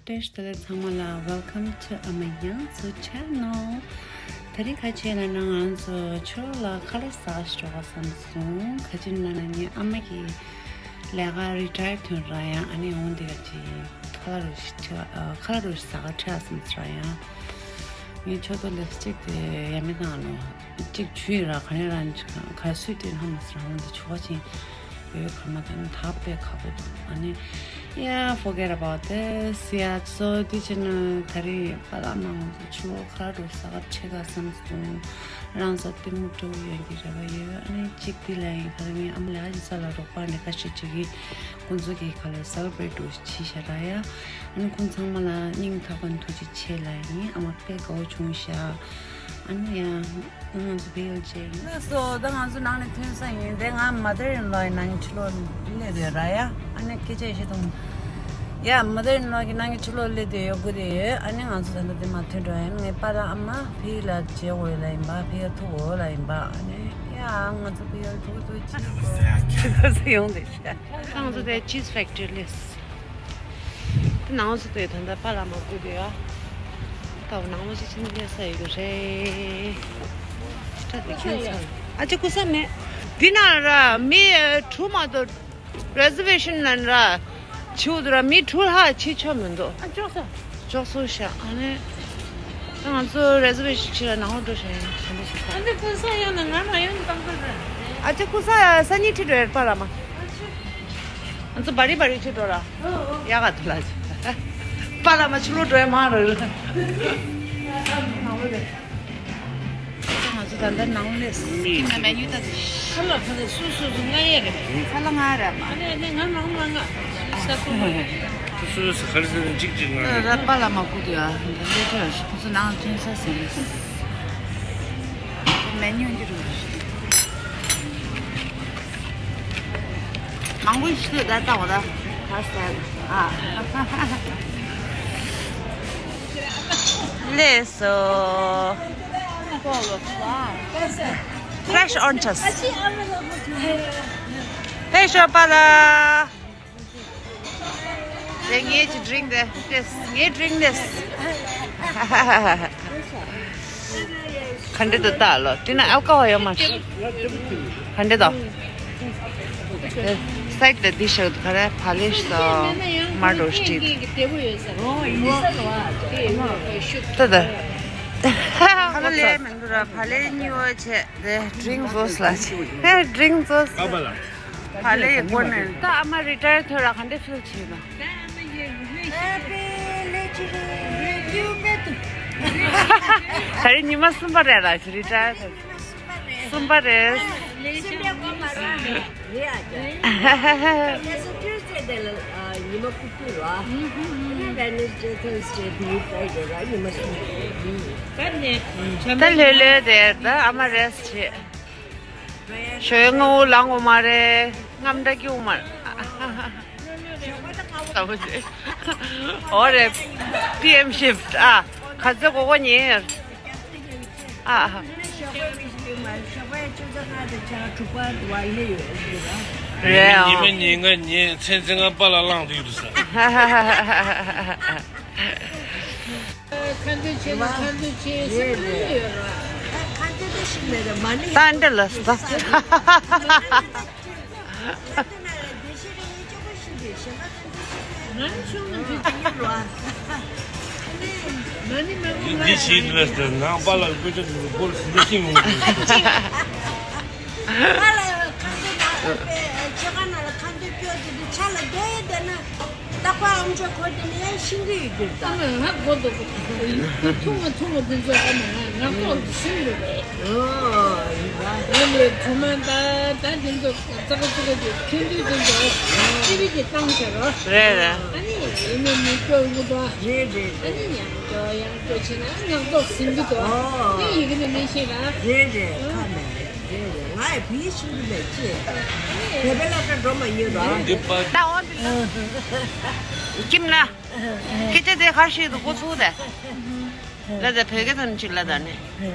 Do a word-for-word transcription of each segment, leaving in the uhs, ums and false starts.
བཀྲ་ཤིས་བདེ་ལེགས་ཚང་མ་ལ། Welcome to Ama Yangsu channel. དེ་རིང་ཁ་ཆེ་ལ་ན་ང་ཚོ་ཕྱི་ལོགས་ལ་ཁ་ལག་ཟ་ག་འགྲོ་ག་བསམ་སོང་། ག་ཅི་ལབ་ན་ངའི་ཨ་མ་གི་ལས་ཀ་རི་ཊ་ཡར་ཐོན་ར་ཡང་ཨ་ནི་འོང་དེ་ག་ཅི་ཁ་ལག་རུ་ཞིག་ཁ་ལག་རུ་ཞིག་ཟ་ག་ཁྲིད་བསམ་སོང་ར་ཡང་། ངའི་ཕྱོགས་དོ་ལིབ་སི་ཊིག་དེ་ཡ་མེད་བཏང་ནོ། གཅིག་བྱུས་ར་ག་ནས་ར་ག་སུས་དེ་ཧ་མ་སི་ར་འོང་དེ་ཆོག་པ་ཅིང་། ཡོད་ཁ་མ་དང་ཐག་པས་ཁ་པོ་དང་ཨ་ནི། Yeah, forget about this. Yeah, so དེ་བྱས་ན་ད་རེས་པཱ་ལགས་མ་ང་ཚོ་ཕྱི་ལོགས་ཁ་ལག་རུ་ཟ་ག་ཁྲིད་ག་བསམ་སོང་། རང་ས་ལྟད་མོ་སྤྲོ་བོ་ཡོད་ཀྱི་རེ་བ་ཡོད། ཨ་ནི་གཅིག་དེ་ལ་ཡིན་ཁ་ལག་ངའི་ཨ་མ་ལགས་ཀྱི་ས་ལ་རོགས་པ་ནས་ཁ་ཤས་ཅིག་གིས་ཁོང་ཚོ་གི་ཁ་ལག་སེ་ལེ་བྷི་རེ་ཊི་རུ་བྱས་ཤག་ར་ཡ། ཨ་ནི་ཁོང་ཚང་མ་ལ་སྙིང་ཐག་པ་ནས་ཐུགས་རྗེ་ཆེ་ལ་ཡིན། ཨ་མ་དཔེ་དགའ་བོ་བྱུང་ཤག་ཨ་ནི་ཡ། ང་ཚོ་བི་ཨེལ་ཇེ་ཡིན། ལགས་སོ། ད་ང་ཚོ་ནང་ནས་ཐོན་ས་ཡིན། དེ་ང་མ་དར་ཨིན་ལོ་ཡི་ནང་གི་ཕྱི་ལོགས་སླེབས་ཡོད་ར་ཡ། ཨ་ནི་སྐད་ཆ་བཤད་དང་། ཡ་མ་དར་ཨིན་ལོ་གི་ནང་གི་ཕྱི་ལོགས་སླེབས་དེ་ཡོད་དགོས་དེ་ཡོད། ཨ་ནི་ང་ཚོ་ད་ལྟ་དེ་མ་ཐོན་འགྲོ་ཡ་ཡིན། ངའི་པཱ་དང་ཨ་མ་ཕི་ལ་མཇལ་འོས་ལ་ཡིན་པ། ཕི་ལ་ཐུག་འོས་ལ་ཡིན་པ། ཨ་ནི་ཡ་ང་ཚོ་བི་ཨེལ་ཐུག་ཐུག་ཅི་ཁྱི་ཁ་སེ་ཡོང་དེ་ཤ། ད་ང་ཚོ་དེ་ཅིས་ཕེག་ཊི་རི་སླེབས། དེ་ནང་ཚོ་དེ་ད་ལྟ་པཱ་ལགས་མ་སྐུ་དེ་ཡ། ད་ནང་ལོགས་ཅིག་ཕྱིན་ནས་ས་ཡོད་རེད། ད་དེ་ཁྱིམ་ཚང་། ཨ་ཅེ་སྐུ་ས་མེད། འདི་ན་ར་མི་དྲུག་མ་གཏོགས་རེ་ཟར་ཝེ་ཤན་ལ་ར་བྱེད་འདུག་ར། མི་དྲུག་ལྷག་བྱེད་ཆོག་མི་འདུག་ཨ་ཅོག་ས། ཅོག་སོ་ཤ་ཨ་ནི། ད་ང་ཚོ་རེ་ཟར་ཝེ་ཤན་བྱེད་ལ་ནང་ལོགས་འགྲོ་ཤ་ཡིན་ག་འདྲ་ཞིག་ཨ་འདི་སྐུ་ས་ཡང་ན་ང་རང་ཡོང་གི་བཏང་གི་རེད། ཨ་ཅེ་སྐུ་ས་ཡ་ས་གཉིས་ཁྲིད་འགྲོ་ཡ་པཱ་ལགས་མ། ང་ཚོ་བ་རི་བ་རི་ཁྲིད་འགྲོ་ར། ཡག་ག་ཐུག་ལ་ཅི། པཱ་ལགས་མ་ཕྱི་ལོགས་འགྲོ་ཡ་མ་རེད། ང་ཚོ་ད་ལྟ་ནང་སླེབས། མི་ཡིན། ཁ་ལག་ཁ་ལག་སོ་སོ་སོ་ལྔ་ཡས་རེད། ཁ་ལག་ལྔ་རེད་མ། ཨ་ནི་ཨ་ནི་ང་ནང་ལ་ལྔ། ས་ཁོ། སོ་སོ་སོ་ག་རེ་ཟེར་ན་གཅིག་གཅིག་ལྔ་རེད། ད་པཱ་ལགས་མ་སྐུ་དུས་ཨ་ད་སླེབས་ཁྲིད་ཁོ་ཚོ་ནང་ཐོན་ས་ཟིན་རེད། མེ་ནིའུ་འདི་རུ། མང་པོ་ཞིག་ད་ལྟ་འོ་ད། ཁ་སལ། ཨ། ལགས་སོ། Fresh oranges. Fresh oranges. དེ་ངའི་ཅི་ཌི་རིང་དེ། ངའི་ཌི་རིང་དེ། ག་འདྲ་འདུག་ལྟ་ལོ། དེ་ན་ཨལ་ཀོ་ཧོལ་ཡོད་མ་རེད། ག་འདྲ་འདུག་སའི་ཌི་ལ་འདི་བཞག་འདུག་ག་རེ་བ་ལེ་སོ་མར་རོ་སི་ཊི། ད་ད། ཁ་ལག་ལས་མི་འདུག་ར། བ་ལེ་གཉིས་པ་བྱས་ཏེ་ཌི་རིང་ཛུ་སི་ལ་བྱས། ཌི་རིང་ཛུ་སི། བ་ལེ་ཡི་སྒོ་ནས་ད་ཨ་མ་རི་ཊ་ཡར་ཐོན་ར་ག་འདྲ་ཕིལ་བྱེད་ན། ད་རེས་ཉི་མ་གསུམ་པ་རེད་ལ་རི་ཊ་ཡར་ཐོན། གསུམ་པ་རེད། ད་ལྷོད་ལྷོད་དེ་ད་ཨ་མ་རེ་སི་ཊི་བྱེད། ཞོགས་སྔ་པོ་ལངས་དགོས་མ་རེད། རྔམ་འདྲ་སྐྱེ་དགོས་མ་རེད། འོ་རེད། པི་ཨེམ་ཤིཕ་ཊི་ཨ། ག་ཚོད་དགོས་དགོས་ཉེ། ཨ། རེད་ཨ། ཉི་མ་ཉིན་ལྔ་ཉིན་ཚན་ཚན་ང་པཱ་ལགས་ལངས་དུས་འདུག་ས། ཁ་འདོན་བྱེད་ན་ཁ་འདོན་བྱེད་ཟེར་གྱི་ཡོད་ར། ཁ་འདོན་དེ་ཤིག་མེད་ར་མ་ཎི། ད་འདྲ་ལ་ས། ང་ནི་ཤོང་ན་འགྲིག་གི་ཡོད་ར། མ་ཎི་མ་ཎི་འདི་ཞིག་ལ་ཟེར་ནང་པཱ་ལགས་དཔེ་ཆ་འདི་སྐོར་ཞིག་ཤེས་ཡོང་གི་འདུག་པཱ་ལགས་ཁ་འདོན་ན་ཁྱེད་ཁ་ན་ལ་ཁ་འདོན་སྐྱོར་དེ་འདི་ཆ་ལ་སྡོད་ཡོད་དེ་ན། རྟག་པར་ཨམ་ཅོག་འཁོར་དེ་ནས་ཤིང་གི་ཡོད་རྒྱུ་ད། ཨ་མ་ང་གོ་འདུག་ཐུང་མ་ཐུང་མ་དེ་ཚོ་ཨ་མ་ང་ལྟོགས་ཀྱི་ཤིང་རེད་པས། ཨོ་ཡིན་པ། ང་ནི་གྲོ་མ་ད་ད་དེ་ཚོ་ཙག་ཙག་གི་ཐུང་ཐུང་དེ་ཚོ་ཅི་རིགས་ཀྱི་བཏང་ཤག་རོ། རེད་རེད། ཨ་ནི་ཡིན་ནའི་མི་སྐྱོ་ཡོང་གི་འདུག་རེད་རེད། ཨ་ནི་ཡང་སྐྱོ་ཡང་སྐྱོ་བྱས་ན་ང་ལྟོགས་ཟིན་གྱི་འདུག་ཨོ། ངས་ཡི་གེ་ནས་མི་ཤེས་ར། རེད་རེད། ཁ་མེད་རེད། རེད་རེད། ང་ཡི་བུ་ཡི་ཤིང་རུ་མེད་ཅེས། བོད་པའི་སློབ་གྲྭ་འགྲོ་མ་མྱོང་ར། ད་འོ་འདི་ལ། ཀིམ་ལ། སྐད་ཆ་དེ་ག་རེ་བཤད་འདུག་གོ་ཚུགས་དེ། ལ་དེ་བོད་སྐད་ཐོན་ཅིག་ལ་ད་ནི།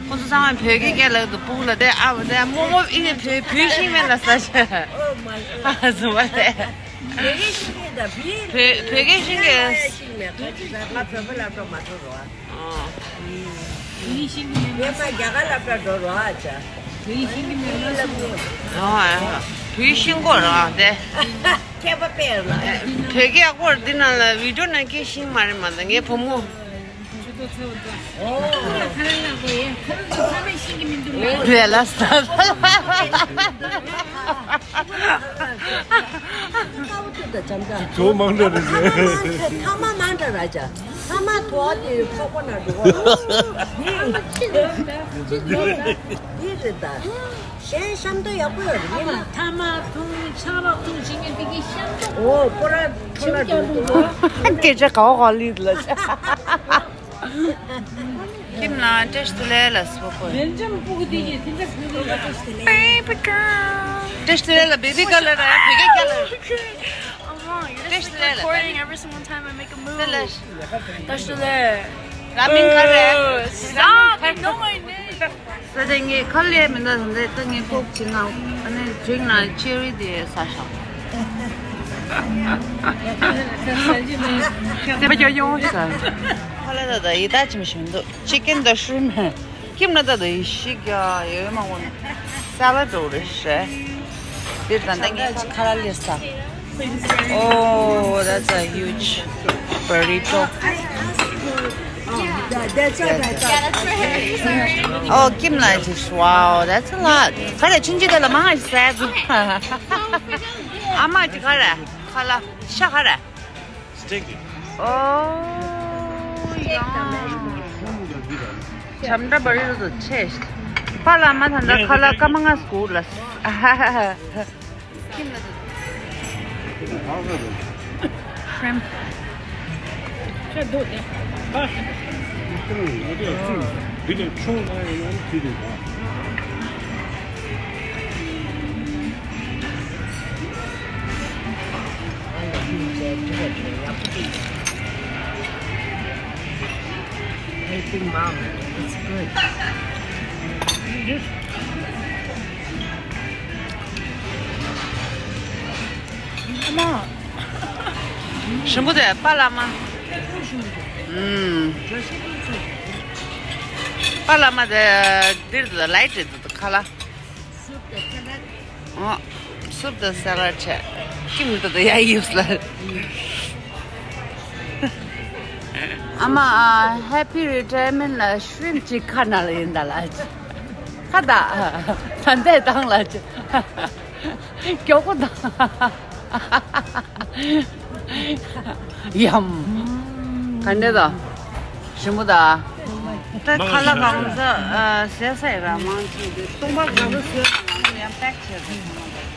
ཁོ་ཚོ་ཚང་མས་བོད་སྐད་སྐད་ལ་དུ་སྤུག་ལ་དེ་ཨ་བ་དེ་རྨོ་མོ་ཨི་ནི་བོད་བོད་ཤིང་མེད་ལ་ས་ཆ། ཨ་ཟུ་བ་དེ། བོད་སྐད་ཤེས་ཀྱི་ཡོད། བོད་བོད་སྐད་ཤེས་ཀྱི་ཡོད། ཤེས་མེད་ཁ་ཅིག་ང་བོད་པ་སློབ་གྲོགས་མ་ཐུབ་རོགས། ཨ། ངས་མ་རྒྱ་གར་སློབ་གྲྭ་འགྲོ་རོགས་ཨ་ཅག་བོད་ཡིག་ཤེས་ཀྱི་མེད་ལ་སོང་། ཨ། བོད་ཡིག་ཤེས་དགོས་ར་དེ། མཁས་པ་དཔེ་ལ། བོད་སྐད་ཡག་པོ་འདི་ནང་ལ་བི་ཌིའོ་ནང་སྐད་ཤེས་མ་རེད་མ་ད་ངའི་བུ་མོ། ཨོ། ཁ་རང་ལ་གོ་ཡེ་ཁ་རང་ཚོ་ཚང་མས་ཤེས་ཀྱི་མི་འདུག་ལ། བོད་ལ་ས། ཚོ་མང་འདྲ་རེད་ཟེར། ཐ་མ་མང་འདྲ་ར་ཅག་ཐ་མ་ཐོག་དེ་ཚོགས་པ་ན་འགྲོ་བ། འདི་ཅི་རེད་ཅི་རེད་འདི་རེད་ད། གཞན་གཤམ་དུ་ཡག་པོ་ཡོད་རེད་མིན་ན། ཐ་མ་འཐུང་ཆང་རག་འཐུང་བྱེད་མཁན་དེ་གི་གཤམ་དུ། ཨོ་ཁོ་ར་ཁྲོ་ལ་འགྲོ་འདུག་སྐད་ཆ་ག་བ་ག་ལི་ལ་ཅག་ཁྱིམ་ལ་བཀྲ་ཤིས་བདེ་ལེགས་ལ་སོགས་པ། Baby girl. བཀྲ་ཤིས་བདེ་ལེགས་ལ་baby girl ལ་ར་བོད་སྐད་རྒྱག་ལ། You're just like recording every single time I make a move. བཀྲ་ཤིས་བདེ་ལེགས། བཀྲ་ཤིས་བདེ་ལེགས། ར་མིང་ག་རེ། Stop, you know my name. ས་དེ་ངའི་ཁ་ལས་མི་འདུག་ཟེར་ཏེ་ངའི་ལྐོག་བྱེད་ན་ཨ་ནི་དྲིང་ན་ཅེ་རི་དེ་ཟ་ཤག་དེ་བ་ཡོ་ཡོ་ཟ། ཁ་ལ་ད་ད་ཡི་ད་ཅིམ་ཞུ་འདུག chicken དང་shrimp ཁྱིམ་ན་ད་ད་ཡི་ཤི་ག་ཡོད་མ་འོང་ན་salad འགྲོ་རེ་ཤེ། དེ་ད་ད་ངའི་ཁ་ལ་ལས་ས། Oh, that's a huge burrito. Oh, Kim Lajis. Wow, that's a lot. Kare chunji de la ma sa. Ama ji kare. Kala sha kare. Sticky. Oh, yeah. Chamda burrito to chest. Pala ma thanda kala kamanga school las. Shrimp. Helping mom. It's good. ཞིམ་པོ་དེ་པ་ལ་མ། ཨུམ། པ་ལ་མ་དེ་འདིར་དུ་ལའི་ཊི་དུ་ཁ་ལ། ཨོ། སུབ་དང་ས་ལ་ཆ། ཁྱིམ་དུ་དུ་ཡ་ཡིབ་ལ། ཨ་མ་ཨ། Happy retirement ལ་ཤུན་ཅིག་ཁ་ན་ལ་ཡིན་ད་ལ། ཁ་ད། ད་འདས་དང་ལ། མགྱོགས་པོ་དང་། ཡམ། ག་འདྲ་དང་། ཞིམ་པོ་དང་། ད་ཁ་ལག་གང་ཟ་ཟས་ས་ཡི་ར་མང་ཆེ་དེ་སྟོང་པ་ག་ཚོད་ཟོས་ན་ང་ཚོ་ཡང་པེག་བྱས་ཟ་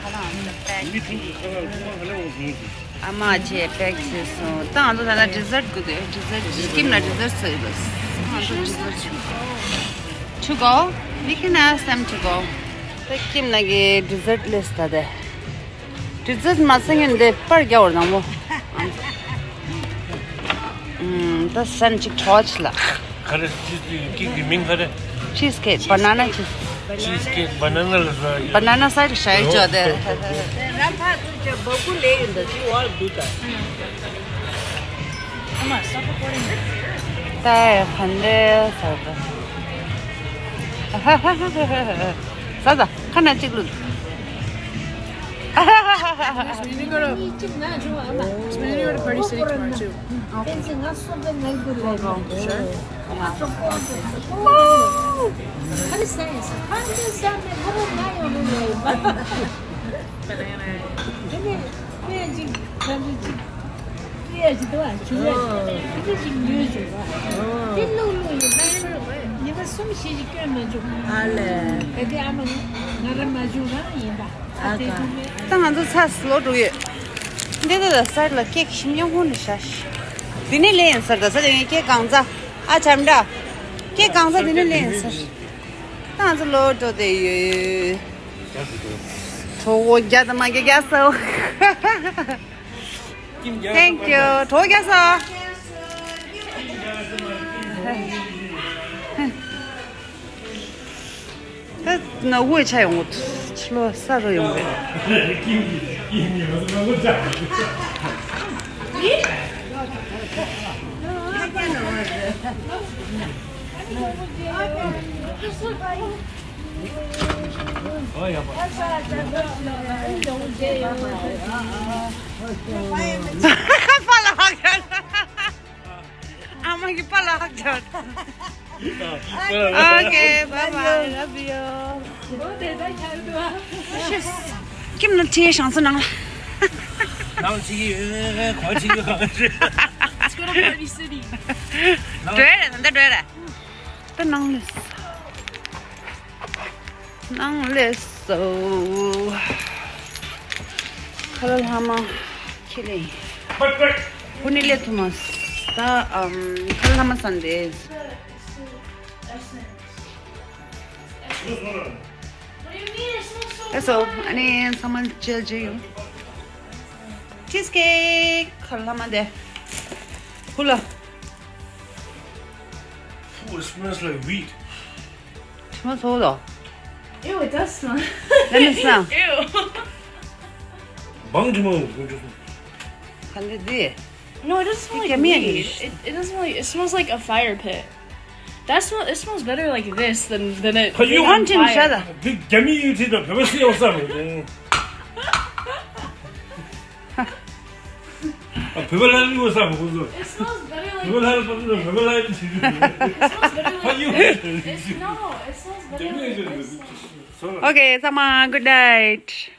ཁ་ལག་ཨ་ཚོ་པེག་བྱས། ཨ་མ་ཆེ་པེག་བྱས་སོང་། ད་ང་ཚོ་ད་ལྟ་ཌི་ཟར་དགོས་དེ་ཌི་ཟར་ཁྱིམ་ལ་ཌི་ཟར་ཟོས་ཡོད། ང་ཚོ་ཌི་ཟར་ཆུ། To go? We can ask them to go. ད་ཁྱིམ་ལ་གི་ཌི་ཟར་ལས་ད་དེ། ཌི་ཟར་མ་ཟ་མཁན་དེ་པར་རྒྱག་བར་དང་པོ། ཨམ། ད་སན་ཅིག་ཁྲོ་ཆི་ལ། ག་རེ་ཅི་ཅི་ཀིག་གི་མིང་ག་རེ། Cheese cake, banana cheese. Cheese cake, banana ལ་ཟ་ཡ། Banana side ཤ་ཡི་ཅོ་དེ། ར་ཕ་ཚུ་ཅོ་བ་ཀུ་ལེ་ཡིན་ད་ཅི་ཝར་དུ་ད། ད་ཡ་ཕན་ལེ་ཟ་ད། ཟ་ད་ཁ་ན་ཅིག་ལུད། When you go to, when you go to Party City tomorrow too. ཨ་ལས། ད་ང་ཚོ་ཚ་སི་ལོ་འགྲོ་ཡོད། འདི་ལྟ་ལ་སར་ལ་ཀེག་ཤིམ་ཡང་ཧོན་ནི་ཤ་ཤི། འདི་ནི་ལེན་སར་ད་ས་དེ་ངས་ཀེག་གང་ཚ། ཨ་ཆམ་འདྲ། ཀེག་གང་ཚ་འདི་ནི་ལེན་སར། ད་ང་ཚོ་ལོ་འགྲོ་དེ་ཡོད། གྲོགས་པོ་རྒྱ་དང་མ་རྒྱ་རྒྱ་སོ། Thank you. གྲོགས་རྒྱ་སོ། ད་ན་འུ་ཆ་ཡོང་གི་ཕྱི་ལོ་ས་རུ་ཡོང་གི་པ་ལགས། ཨ་མ་གི་པ་ལགས། Okay, bye bye, love you. ཁྱིམ་ནང་ཁྲིད་ཤང་སུ་ནང་ལ། ནང་ཁྲིད་ཡོད། ག་ཁྲིད་ཡོད། Let's go to Party City. འགྲོ་རེད། ད་འགྲོ་རེད། ད་ནང་ལ། ནང་ལ་སོ། ཁ་ལ་ལྷ་མ་ཁྱེད་ལས། ཧུ་ནི་ལས་ཐུ་མ་ད་ཨམ་ཁ་ལ་ལྷ་མ་སན་དེ། ཨེ་སོ། ཨ་ནི་ཚང་མ་མཇལ་མཇལ་ཡོང་། Cheesecake ཁ་ལ་ལྷ་མ་དེ། ཧུ་ལ། Ooh, it smells like wheat. དྲི་མ་ཚོ་ལོ། Ew, it does smell. Let me smell. Ew. Bang དྲི་མ། ག་འདྲ་འདི། No, it doesn't smell like weed. It, it doesn't smell like, it smells like a fire pit. That smell, it smells better like this than, than it. Are you hunting fire? འདི་རྒྱ་མི་ཡིན་ཁྲིད་དང་བོད་པ་སྲིད་ཡོང་ས་མ་རེད། ཨ། བོད་པ་ལ་ལུས་བསམ་ཁོ་ཚོ། It smells better like བོད་པ་ལ་ལུས་བསམ། བོད་པ་ལ་ལུས་བསམ། It smells better like Are you it's, no, it smells better like this. Okay, ཚང་མ་good night.